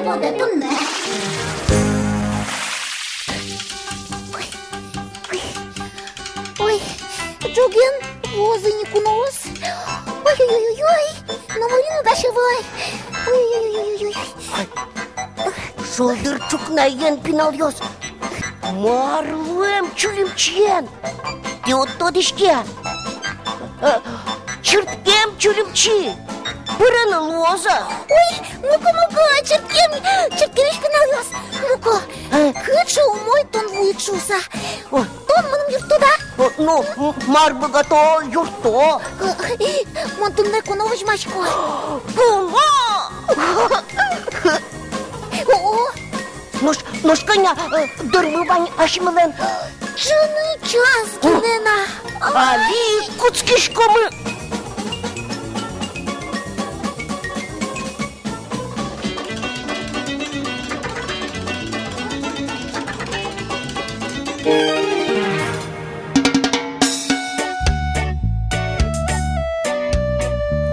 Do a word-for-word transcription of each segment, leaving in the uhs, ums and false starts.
тодэ туннэ. Ой, ой, ой, ӝоген вуозы ини куноос. Ой, ой, ой, ой, ой, номыр ини дась ӧвӧл ай. Ой, ой, ой, ой, ой, ой. Шулдыр ӵукнаен, пиналъёс. Мар луэм Чулимчиен? Тӥ уд тодӥське-а? Э, чырткем Чулимчи. Пырыны луоз-а? Ой, муко, муко, чырткем, чырткемесь, пиналъёс. Муко, э, кыӵе умой тон вуид шуыса. О. Тон мыным юрттод-а? О, ну, м-, мар быгато, юртто. Э, мон туннэ куно возьмасько. Куно! О, о! Нош, нош кӧня, э, дырмы вань асьмелэн? Ӝыны час гинэ на. Али кутскиськомы.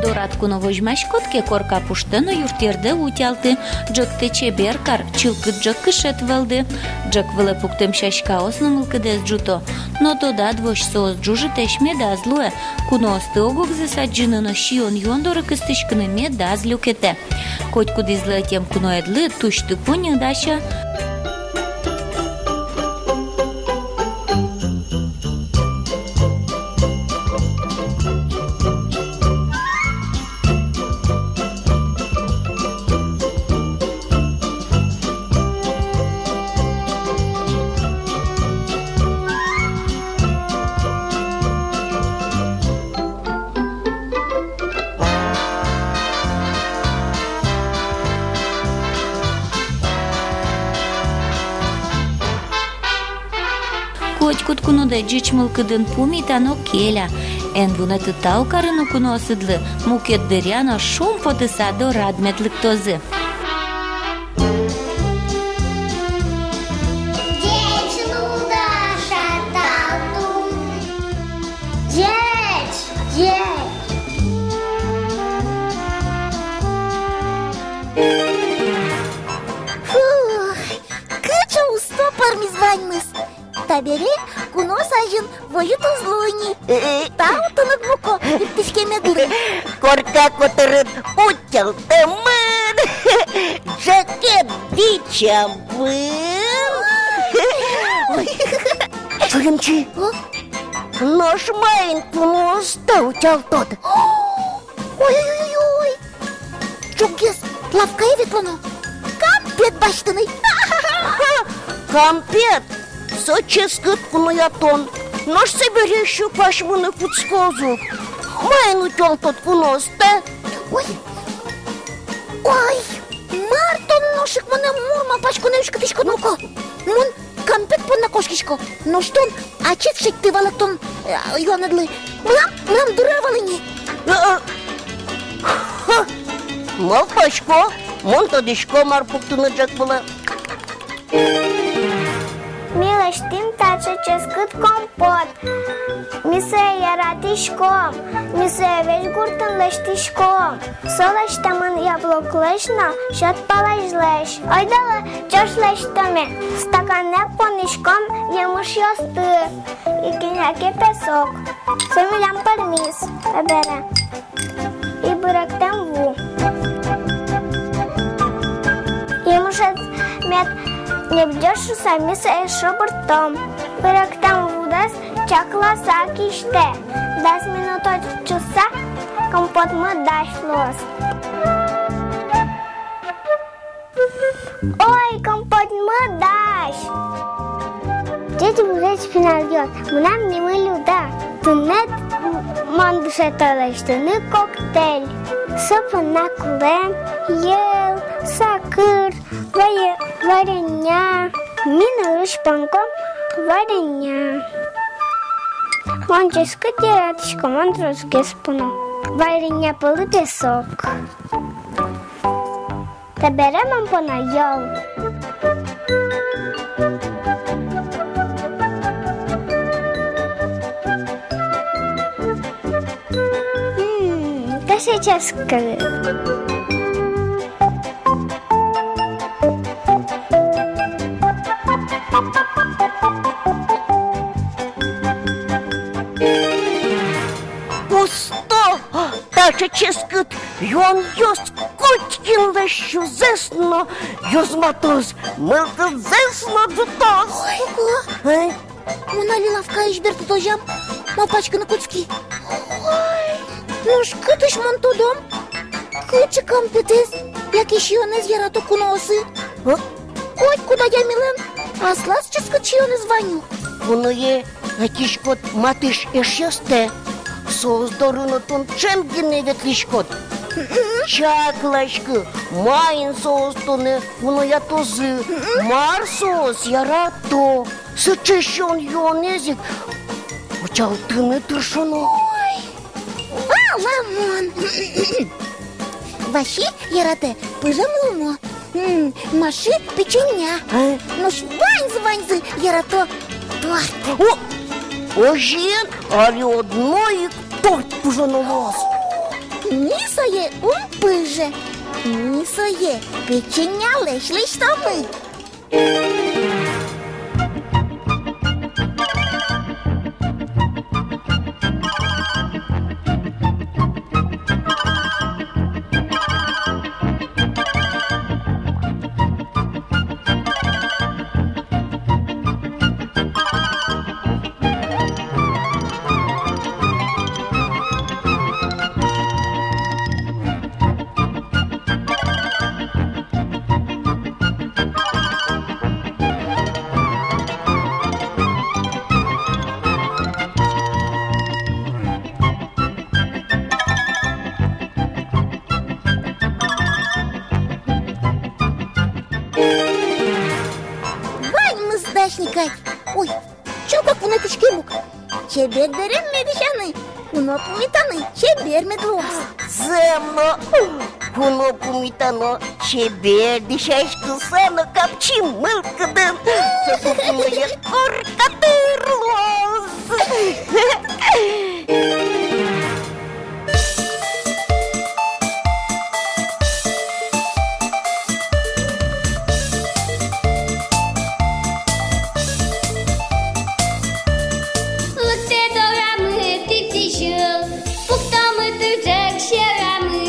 Дорад куно возьмаськод ке, корка пуштэ но юртъердэ утялты. Ӝӧктэ чебер кар, чылкыт ӝӧк кышет вӧлды. Ӝӧк вылэ пуктэм сяськаос но мылкыдэз ӝуто. Но тодад вось, соос ӝужытэсь медаз луэ. Куноосты ог-огзэс адӟыны но сиён-юон доры кыстӥськыны медаз люкетэ. Котькудӥзлы ӧтем куноедлы тусьты-пуньы дасьы. Котькуд кунодэ ӟеч мылкыдын пумита но келя. Эн вунэты тау карыны куноосыдлы, мукет дыръя но шумпотыса дорад мед лыктозы. Ӟеч луэ, Даша, тау туннэ. Ӟеч, ӟеч. Фу, кыӵе усто пӧрмиз ваньмыз. Табере куноос азьын возьыт уз луы ни. Э-э. Тау тыныд, муко, юрттӥськемедлы. Корка котырын утялтэмын. Ӝӧкед бичамын. Ой. Чулимчи. О? Нош маин куноостэ утялтод? Ой-ой-ой-ой! Ӝоггес лавкае ветлоно. Кампет басьтыны. Кампет? Со ческыт куноятон. Нош собере сю пасьмыны кутскоз ук. Маин утялтод куноостэ? Ой! Ой! Мар тон, нош ик, монэ мур малпаськонэ уськытӥськод, муко? Мон кампет понна кошкисько. Нош тон ачид шедьты вал ик тон, э, юанэдлы. Мынам, мынам дыре вал ини. Э, э, ха! Малпасько, мон тодӥсько, мар пуктыны ӝӧк вылэ. Ми лэсьтӥм таӵе ческыт компот. Ми сое яратӥськом. Ми сое весь гуртын лэсьтӥськом. Со лэсьтэмын яблоклэсь но сьӧд палазьлэсь. Ойдолэ, ӵош лэсьтоме. Стаканэ понӥськом емышъёсты. И кӧня ке песок. Со милям пӧрмиз табере. И быректэм ву. Емышез мед небӟе шуыса, ми сое шобыртом. Быректэм вудэс чакласа кисьтэ. Дас минут ортчыса компотмы дась луоз. Ой, компотмы дась! Ӟечбуресь, пиналъёс, мынам нимы Люда. Туннэ мон дышето лэсьтыны коктейль. Со понна кулэ йӧл, сакыр, варе-, варенья. Ми нырысь понӥськом варенья. Мон ческыт яратӥсько, мон тросгес поно. Варенья пӧлы песок. Табере мон поно йӧл. М, кыӵе ческыт. Ӧнерчиос котькинлэсь сюзэс но юзматоз, мылкыдзэс но ӝутоз. Ой, ку. Эй? Мон али лавкаысь бертытозям, малпаськыны кутски. Ой, нош кытысь мон тодом, кыӵе кампетэз яке сиёнэз ярато куноосы? А? Котькуд адямилэн аслаз ческыт сиёнэз вань ук. Куное ӧтиськод матысь эшъёстэ, соос доры но тон ӵем гинэ ветлӥськод. Мгм. Чакласькы, маин соос тонэ куноятозы, мгм, мар соос ярато. Сыӵе сиён-юонэз ик утялтыны тыршоно. Ой, валамон. Васи яратэ пыжем луомо. М, Маши печенья. А? Нош ваньзы, ваньзы ярато торт. О, озьыен, али одно ик торт пыжоно луоз. Ми сое ум пыже. Ми сое печеньялэсь лэсьтомы. Ваньмыз дась ни кадь. Ой, чылкак вунэтӥськем ук. Чебер берем мед дӥсяны, куно пумитаны чебер мед луоз. Зэм но, куно пумитано чебер дӥсяськыса но капчи мылкыдын. Соку куное коркатыр луоз. Лыктэ дорамы тӥ кизьыл, пуктомы тыр ӝӧк сьӧрамы.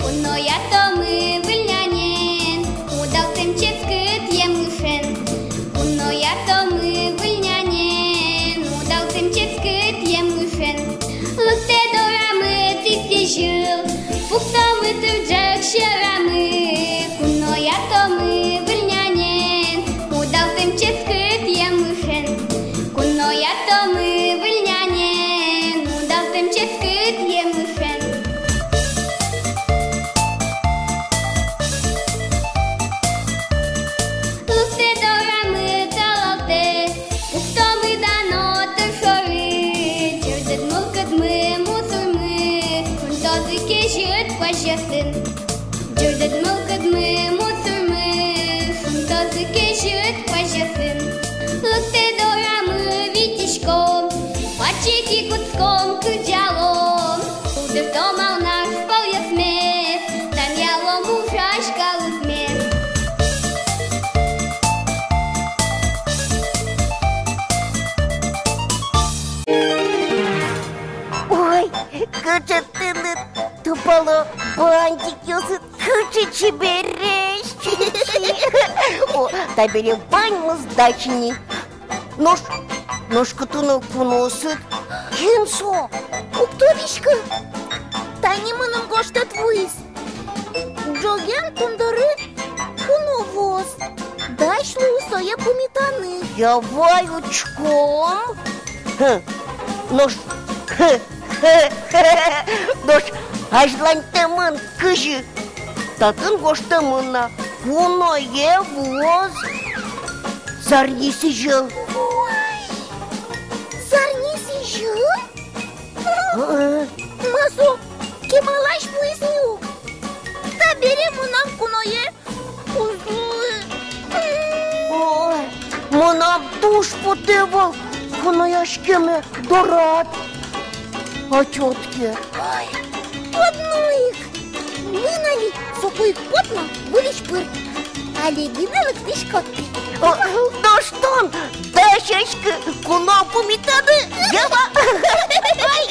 Куноятомы выль нянен, удалтэм ческыт емышен. Куноятомы выль нянен, удалтэм ческыт емышен. Лыктэ дорамы тӥ кизьыл, пуктомы тыр ӝӧк сьӧрамы. Куноятомы выль нянен, удалтэм ческыт емышен. Куноятомы выль нянен, удалтэм ческыт емышен. Лыктэ дорамы талалтэ, пуктомы дано тыр шоры. Ӟырдыт мылкыдмы, мусырмы шунтозы кезьыт куазьёсын. Ӟырдыт мылкыдмы, мусырмы шунтозы кезьыт куазьёсын. Лыктэ дорамы витиськом, пачи ки кутском, кырӟалом. Шулдыртом Алнаш палъёсмес, данъялом ужась калыкмес. Ой, кыӵе тыныд тупало, бантикъёсыд кыӵе чебересь! О, табере ваньмыз дась ини. Нош, нош кытын куноосыд? Кин со? Уг тодӥськы. Тани мыным гожтэт вуиз. Ӝоген тон доры куно вуоз. Дась луы сое пумитаны. Я вай учком. Хм. Нош, нош азьланьтэмын кызьы? Татын гожтэмын на: куное вуоз зарни сӥзьыл. Ой, зарни сӥзьыл? Э? Ма со кемалась вуиз ни ук. Табере мынам куное уз луы. Ой, мынам туж потэ вал кунояськеме дорад. А тётке? Ой, одно ик. Мын али соку ик потно выльысь пыр. Али гинэ лыктӥськод тӥ. О, нош тон дасяськы куно пумитады, ява? Ой,